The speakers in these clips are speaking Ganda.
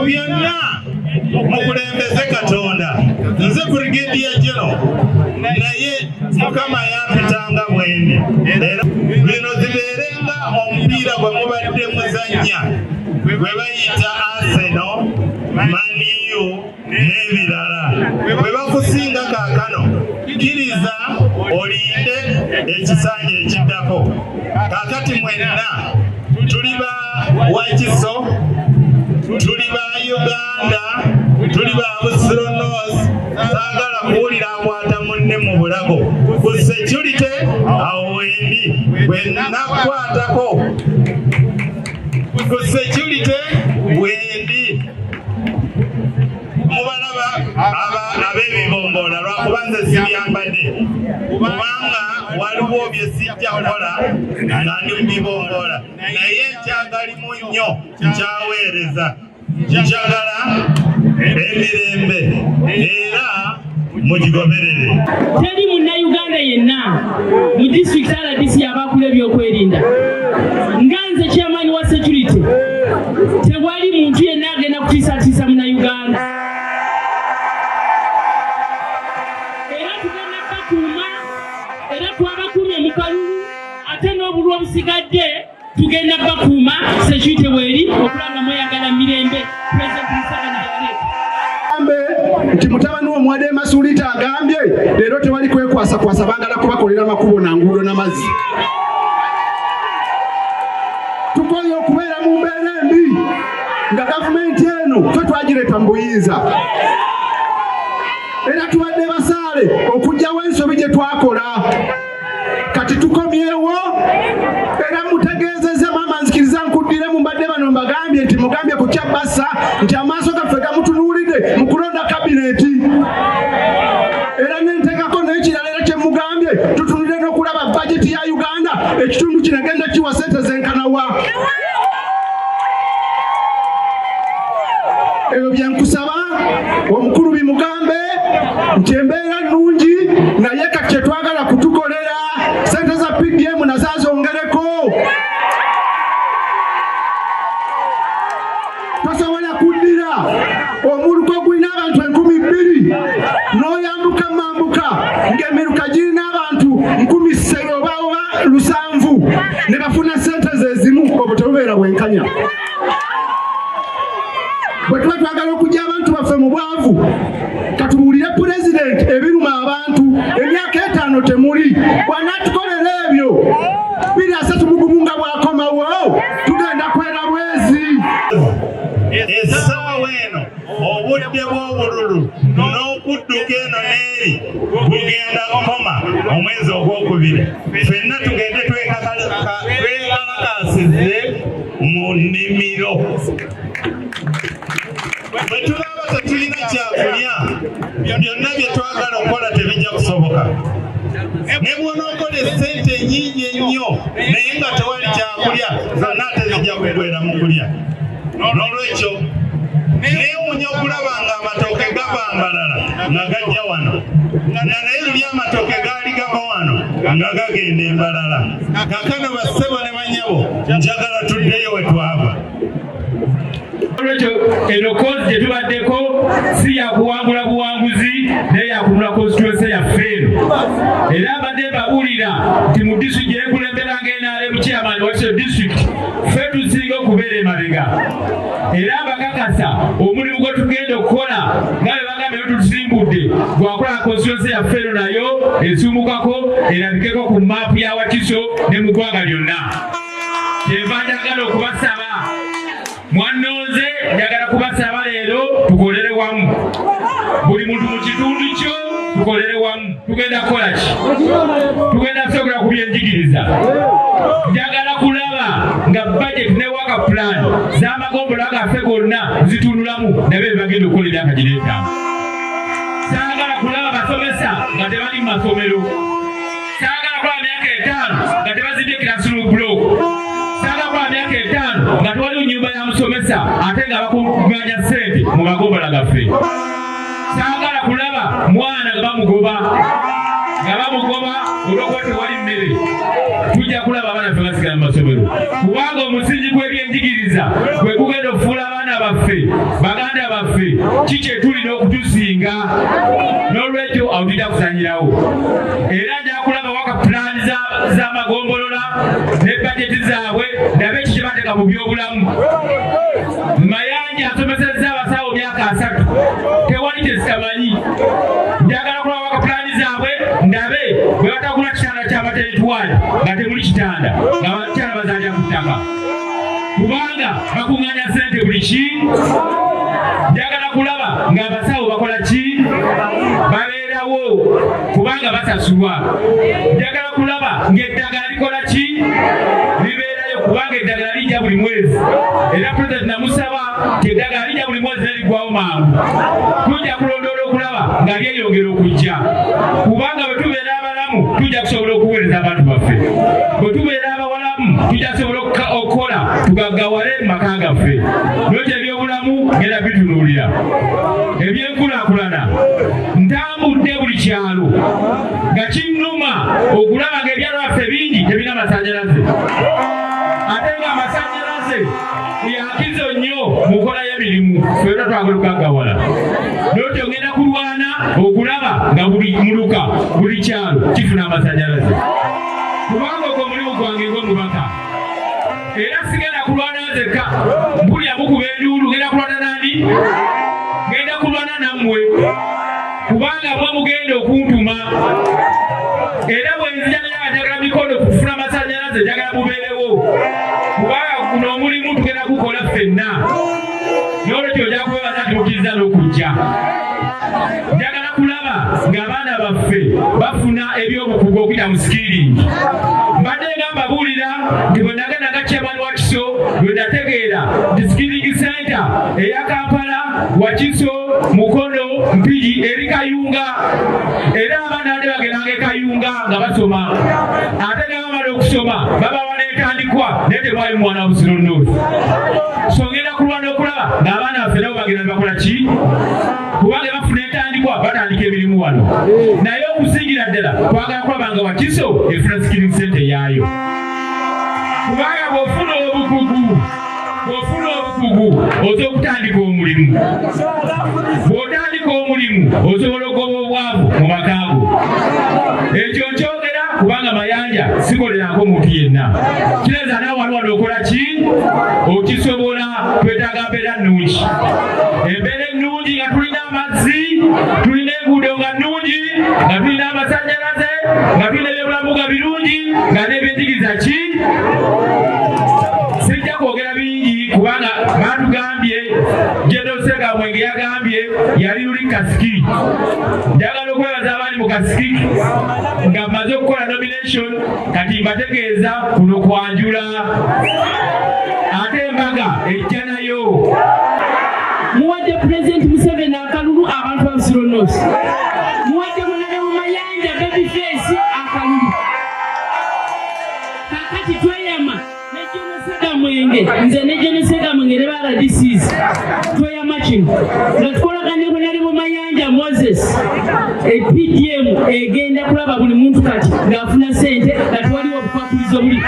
Byonna mukulembeze Katonda. Nze Brigadier General, naye Mukama yampitanga bwendi. Era bino zibeerenga omupiira gwe mubadde muzannya gwe bayita Arsenal, Man U n'ebirala. Bwe bakusinga kaakano, kkiriza olinde ekisanja ekiddako. Kaakati mwenna tuli ba Wakiso, tuli ba Uganda, tuli ba Busiro North. Saagala kuwulira akwata munne mu bulago. Ku security awo wendi bwe nakwatako ku security wendi mubalaba ab'ebibombola lwakuba nze sibyambadde, kubanga waliwo bye sijja kukola nga ndi mu bibombola, naye nkyagalimu nnyo, nkyaweereza, njagala emirembe era mugigoberere. Teri Munnayuganda yenna mu disitulikiti RDC yabakula ebyokwerinda nga nze chairman wa security. Tewali muntu yenna agenda kutiisatiisa Munnayuganda, era tugenda bakuuma, era twabakuumye mu kalulu, ate n'obulwa obusigadde tugenda bakuuma. Security weeri okulaba nga mweyagala mirembe President Museveni yaleeta. Agambe nti mutabani w'omuwadde Masulita agambye leero tewali kwekwasakwasa, baagala kubakolera makubo na nguudo n'amazzi. Tukoye okubeera mu mbeera embi nga gavumenti eno ffe twagireeta mu buyinza, era tubadde basaale okuggyawo ensobi gye twakola. Kati tukomyewo era mutegeezezza maama, nzikiriza nkuddiremu. Mbadde bano mbagambye nti mugambye ku kyabbasa nti amaaso gaffe gamutunuulidde mu kulonda kabineeti, era nenteekako n'ekirala era kye mugambye tutunulire n'okulaba bajeti ya Uganda, ekitundu kino egenda kiwa sente zenkanawa. Ebyo bye nkusaba omukulu bimugambe nti embeera nnungi, naye kati kye twagala kutukolera sente za PDM nazo azongereko. Tosobola kuddira omuluka ogulina abantu 2000 n'oyambuka mambuka ng'emiruka girina abantu nkumi ssatu oba 700 ne bafuna sente ze zimu, obwo tebubeera bwenkanya. Bwe tuba twagala okuggya abantu baffe mu bwavu, katubuulire pulezidenti ebiruma abantu. Emyaka 5 temuli bw'anaatukolera ebyo 2031 nga bw'akomawo tugenda kwera bwezi. Essaawa eno obudde bw'obululu n'okudduka eno n'eri bugenda kukoma omwezi ogwokubiri. Ffenna tugende twekalakaasize mu nnimiro. Bwe tunaaba tetulina kyakulya, byonna bye twagala okukola tebijja kusoboka. Ne bw'onookola essente ennyingi ennyo naye nga tewali kyakulya, zonna ate zijja kuggwera mu kulya. N'olwekyo neewuunya okulaba nga amatooke gava Mbarara nga gajja wano, nga naye luli amatooke gaali gava wano nga gagenda e Mbarara. Kaakano bassebo ne bannyabo, njagala tuddeyo we twava. Olwekyo eno koozi gye tubaddeko si ya kuwangula buwanguzi, naye yakunula constituency yaffe eno. Era mbadde mbabuulira nti mu disitulikiti gye nkulembera nga NRM chairman wa Wakiso district, ffe tusinga okubeera emabega, era mbakakasa omulimu gwe tugenda okukola nga bwe bagambye tutusimbudde gwakola constituency yaffe eno nayo esuumukako erabikeko ku maapu ya Wakiso ne mu ggwanga lyonna. Kyenva njagala okubasaba, mwannonze, njagala kubasaba leero tukolere wamu, buli muntu mu kitundu kyo tukolere wamu. Tugenda kukola ki? Tugenda kusobola ku byenjigiriza. Njagala kulaba nga budget ne work plan z'amagombolola gaffe gonna zitunulamu nabe bye bagenda okukola emyaka gino 5. Saagala kulaba basomesa nga tebali mu masomero. Saagala kulaba myaka 5 nga tebazimbye classroom block. Saagala kulaba myaka 5 nga tewaliwo nnyumba ya musomesa ate nga bakuŋŋaanya ssente mu magombola gaffe. Saagala kulaba mwana nga bamugoba. nga bamugoba olw'okuba tewali mmere. Tujja kulaba abaana baffe basigala mu masomero, kubanga omusingi gw'ebyenjigiriza gwe gugenda okufuula abaana baffe baganda baffe ki kye tulina okutusinga. N'olwekyo awo tujja kuzanyirawo, era nja kulaba waka pulaani z'amagombolola ne bajeti zaabwe, ndabe ki kye bateeka mu byobulamu. Mayanja asomesezza abasawo myaka 30, tewali kye zitamanyi. Njagala kulaba waka pulaani zaabwe, ndabe bwe batagula kitanda ky'abateritwali nga temuli kitanda, nga bakyala bazaalira ku ttaka, kubanga bakuŋŋaanya ssente buli ki. Njagala kulaba ng'abasawo bakola ki, babeerawo kubanga basasulwa. Njagala kulaba ng'eddagala likola ki, libeerayo, kubanga eddagala lijja buli mwezi. Era pulezidenti namusaba nti eddagala lijja buli mwezi nerigwawo mangu. Tujja kulondoola okulaba nga lyeyongera okujja, kubanga bwe tubeera abalamu tujja kusobola okuweereza abantu baffe, bwe tubeera abawalamu tujja kusobola okukola tugaggawale mu maka gaffe. Nokyo ebyobulamu ngenda bitunuulira. Ebyenkulaakulana, ntambudde buli kyalo nga kinnuma okulaba ng'ebyalo byaffe bingi tebirina masannyalaze, ate nga amasannyalaze yakizo nnyo mu nkola y'emirimu. Ffenna twagala okugaggawala, nokyo ngenda kulwana okulaba nga buli muluka, buli kyalo kifuna amasannyalaze, kubanga ogwo omulimu gwange ng'omubaka. Era sigenda kulwana nzekka, mpulira mukuba enduulu, ngenda kulwana nani? Ngenda kulwana nammwe, kubanga mwe mugenda okuntuma. Era bwe nzija njagala mikono kufuna amasannyalaze, njagala mubeerewo, kubanga guno omulimu tugenda kukola ffenna. N'olwekyo ojja kubebaza nti mukkiriza n'okujja. Njagala kulaba ng'abaana baffe bafuna ebyobukugu okuyita mu skilling. Mbadde nga mbabuulira nti bwe nagenda nga chairman wa Kiso, lwe nategeera nti skilling center eya Kampala, Wakiso, Mukono, Mpigi eri Kayunga, era abaana badde bagendanga e Kayunga nga basoma, ate nga bamala okusoma babawa n'entandikwa, naye temwali mwana wa Busiro North. So ngenda kulwana okulaba ng'abaana baffe nabo bagenda ne bakola ki, kubanga bafuna entandikwa batandika emirimu wano. Naye okusingira ddala twagala kulaba nga Wakiso efuna skilling center yaayo, kubanga bw'ofuna obukugu osobola okutandika omulimu, bw'otandika omulimu osobola okugoba obwavu mu maka go. Ekyo nkyogera kubanga Mayanja sikolerako muntu yenna. Kireza nawe wali wano okola ki, okisobola. Twetaaga mbeera nnungi, embeera ennungi nga tulina amazzi, tulina enguudo nga nnungi, nga tulina amasannyalaze, nga tulina ebyobulamu nga birungi, nga n'ebyenjigiriza ki. Sijja kwogera bingi kubanga batugambye, General Ssegamwenge yagambye yali luli kasiki. Njagala okwebaza abali mu kasiki nga mmaze okukola nomination, kati mbategeeza kuno kwanjula, ate embaga ejja nayo. Muwadde Pulezidenti Museveni akalulu, abantu ba Busiro North. Muwadde Honorable Mayanja Babyface akalulu. Kakati tweyama ne General Ssegamwenge, nze ne General Ssegamwenge ne ba RDCs tweyama kino nga tukolagana ne Honorable Mayanja Moses. PDM egenda kulaba buli muntu kati ng'afuna ssente nga tewaliwo obukwakulizo buli.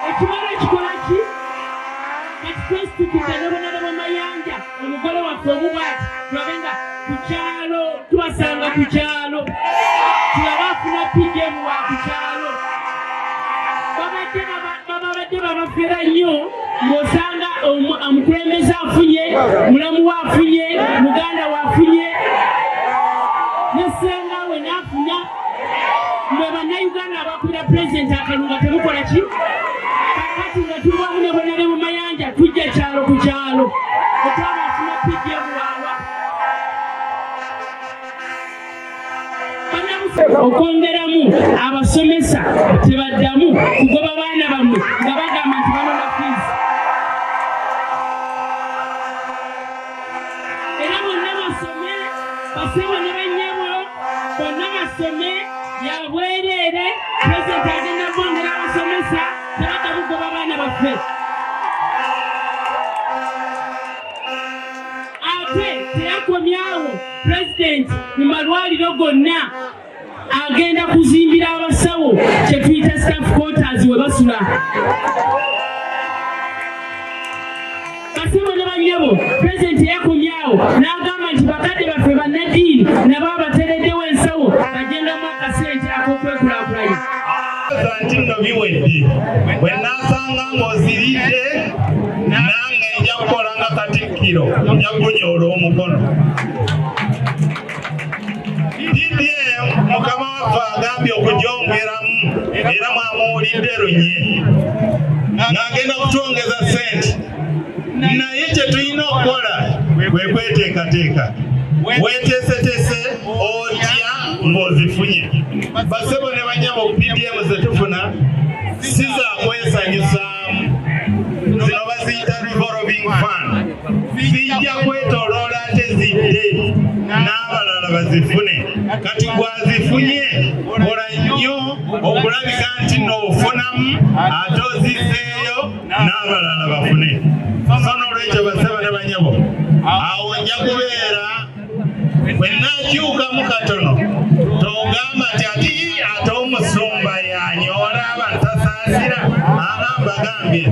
Ekimala ekikola ki? Kati twesitukidde ne Honorable Mayanja, omugole waffe omu bw'ati, tulabe nga ku kyalo tubasanga ku kyalo, tulabe afuna PDM wa ku kyalo. Babadde babafera nnyo, ng'osanga omukulembeze afunye, mulamu we afunye, muganda we afunye, ne ssenga we n'afuna. Mwe Bannayuganda abakubira pulezidenti akalulu nga temukola ki? Kakati nga tuli wamu ne Honorable Mayanja tujja kyalo ku kyalo okulaba afuna PDM waawa. Okwongeramu abasomesa tebaddamu kugoba baana bammwe nga bagamba nti banona fiizi. Era bonna basome, basebo ne bannyabo bonna basome ya bwereere. Pulezidenti agenda bongera abasomesa, tebaddamu kugoba baana baffe. Ate teyakomyawo, Pulezidenti mu malwaliro gonna agenda kuzimbira abasawo kye tuyita staff quarters we basula. Basebo ne bannyabo, Pulezidenti yakomyawo n'agamba nti bakadde baffe bannaddiini nabo abateereddewo ensawo bagendamu akasente ak'okwekulaakulanya. Nti nno biwedde, bwe naasanga ng'oziridde nange nja kukola nga Katikkiro, nja kunyoola omukono. PDM mukama waffe agambye okugyongeramu era mwamuwulidde lunye ng'agenda kutwongeza ssente, naye kye tulina okukola kwe kweteekateeka. Weeteeseteese otya ng'ozifunye? Basebo ne banyabo, PDM ze tufuna si za kwesanyusaamu, zino baziyita revolving fund, zijja kwetoloola ate zidde n'abalala bazifune. Kati gwazifunye kola nnyo okulabika nti n'ofunamu ate ozizeeyo n'abalala bafune. So n'olwekyo basebo ne banyabo, awo nja kubeera bwe naakyukamu katono, togamba nti ati ate omusumba yanyoola abantu tasaasira. Agamba gambye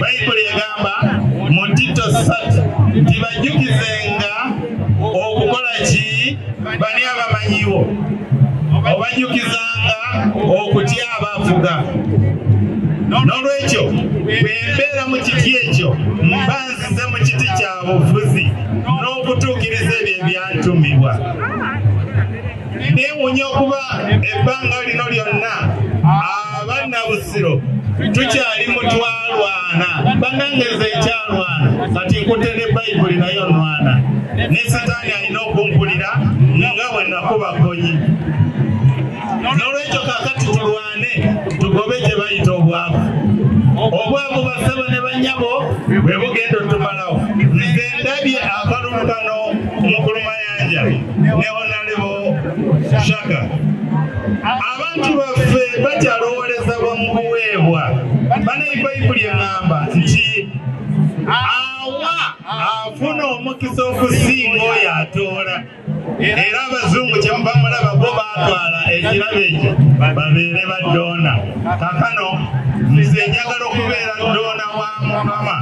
Bayibuli egamba mu Tito 3 tibajjukizenga okukola ki bani abamanyiwo, obajjukizanga okutya abafuga. N'olwekyo bwe mbeera mu kiti ekyo mba nzize mu kiti kya bufuzi n'okutuukiriza ebyo ebyantumibwa. Neewuunya okuba ebbanga lino lyonna abannabusiro tukyali mutwalwana. Bannange nze nkyalwana, kati nkutte ne Bayibuli nayo nwana, ne Sitaani alina okumpulira nga bwe nakuba gonyi. N'olwekyo kaakati tulwane tugobe kye bayita obwavu. Obwavu basebo ne bannyabo bwe bugenda otumalawo. Nze ndabye akalulu kano Mukulu Mayanja ne Honorable Shaka, abantu baffe bakyalowooleza mu buweebwa. Banayi, Bayibuli eŋŋamba nti awa afuna omukisa okusinga oyo atoola. Era abazungu kyemuva mulaba bo baatwala ekirabo ekyo babeere ba donor. Kakano nze njagala okubeera donor wa Mukama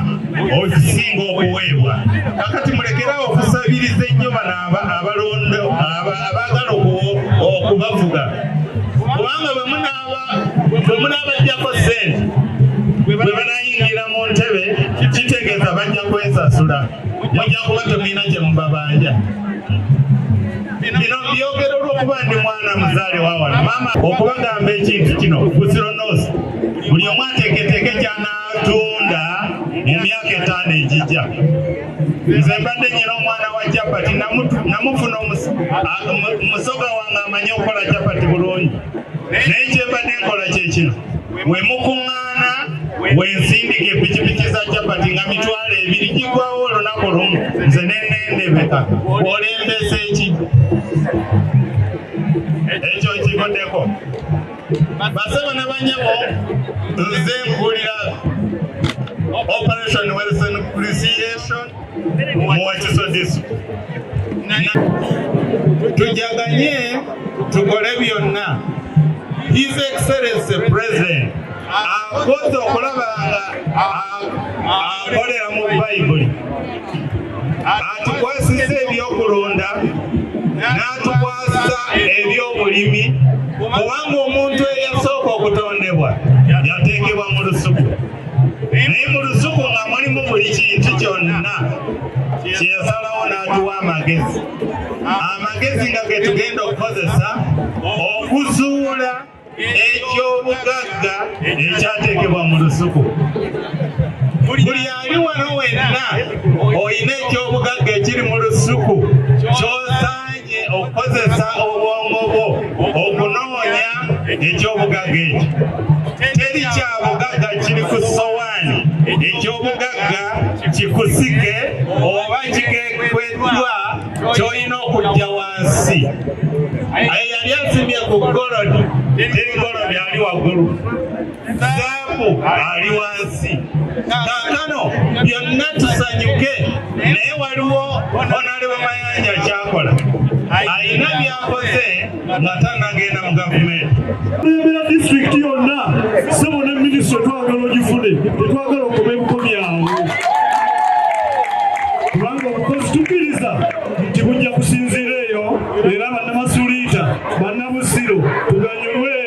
okusinga okuweebwa. Kakati mulekerawo okusabiriza ennyo bano abalondo abaagala okubavuga, kubanga bwe munaabaggyako ssente bwe banayingira mu ntebe, kitegeeza bajja kwesasula, mujja kuba temulina kye mubabanja. Bino byogera olw'okuba ndi mwana muzaale wa wano. Maama, okubagamba ekintu kino, Busiro North buli omu ateeketeeke ky'anaatunda mu myaka 5 egijja. Nze mbadde nyina omwana wa capati, namufuna musoga wange amanyi okukola capati bulungi, naye kyembadde nkola kyekino: we mukuŋŋaana wensindika epikipiki za capati nga 20,000 gigwawo olunaku lumu, nze nenendebeka. Olembesa eki ekyo nkivuddeko. Basebo ne banyabo, nze nkulira Operation Wealth Appreciation mu Wakiso District. Tujaganye tukole byonna. His Excellency President akoze okulaba nga akolera mu Bayibuli, atukwasisa ebyokulunda n'atukwasa ebyobulimi, kubanga omuntu eyasooka okutondebwa yateekebwa mu lusuku, naye mu lusuku nga mulimu buli kintu kyonna. Kyeyasalawo n'atuwa amagezi, amagezi nga ge tugenda okukozesa okuzuula ekyobugagga ekyateekebwa mu lusuku. Buli ali wano wenna olina ekyobugagga ekiri mu lusuku ky'osaanye okukozesa obwongo bwo okunoonya ekyobugagga ekyo. Teri kyabugagga kiri ku sowaani, ekyobugagga kikusike oba kikekweddwa ky'olina okujja wansi. Aye yali asimye ku gold, teri gold ali waggulu, zaabu ali wansi. Kaakano byonna tusanyuke, naye waliwo Honorable Mayanja. nga tannagenda mu gavumenti. Kulembera disitulikiti yonna, ssebo, ne minisitule twagala ogifune, tetwagala okoma ebukomi awo, kubanga obukozi tukkiriza nti bujja kusinziira eyo, era Bannamasuliita, Bannabusiro tuganyulwe.